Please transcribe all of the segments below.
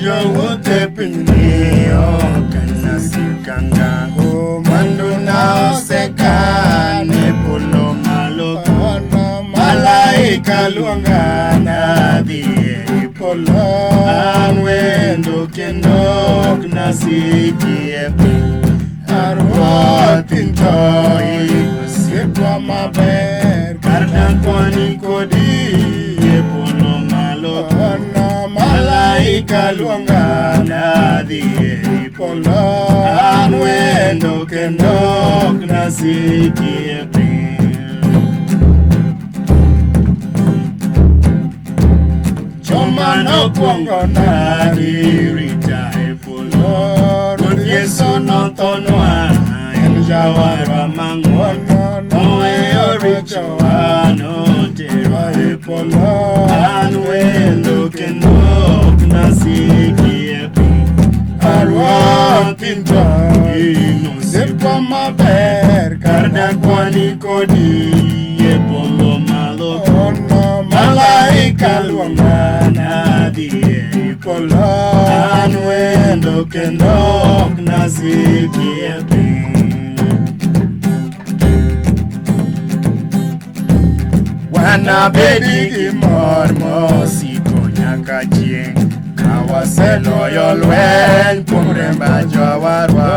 Jowuoth e pinyni ok anasik ngang'. Mwanduna osekan e polo malo. Malaika luonga nadhi e polo. An wendo kendo ok nasiki e piny. Ruoth to osiepwa maber. Kar dakwa ni kodi e polo malo. Malaika luonga nadhi e polo. An wendo kendo ok nasiki e piny. Joma nokwongo nadi rita e polo. Ruoth Yesu nothonwa, en jawarwa mang'won. Noweyo richowa, noterwa e polo. An wendo kendo ok nasiki e piny. Ruoth in to in osiepwa maber. Kar dakwa ni kodi e polo malo. Malaika luonga nadhi e polo. An wendo kendo ok nasiki e piny. Wanabedi gi mor mosiko nyaka chieng'. Ka waseloyo lweny kuom remb Jawarwa,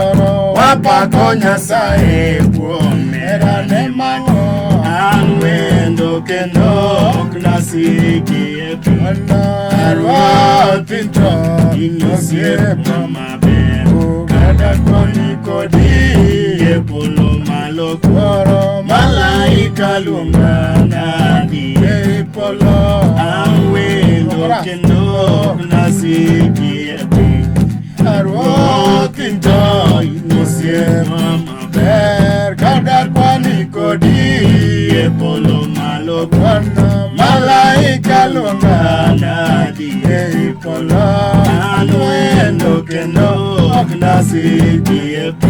wapako Nyasaye kuom herane mang'won. An wendo kendo ok nasiki e piny. Ruoth in to in osiepwa maber. Kar dakwa ni kodi e polo malo. Malaika luonga nadhi e polo. An wendo kendo ok nasiki e piny. Ruoth in to in osiepwa maber. Kar dakwa ni kodi e polo malo. Malaika luonga nadhi e polo. An wendo kendo ok nasiki e piny.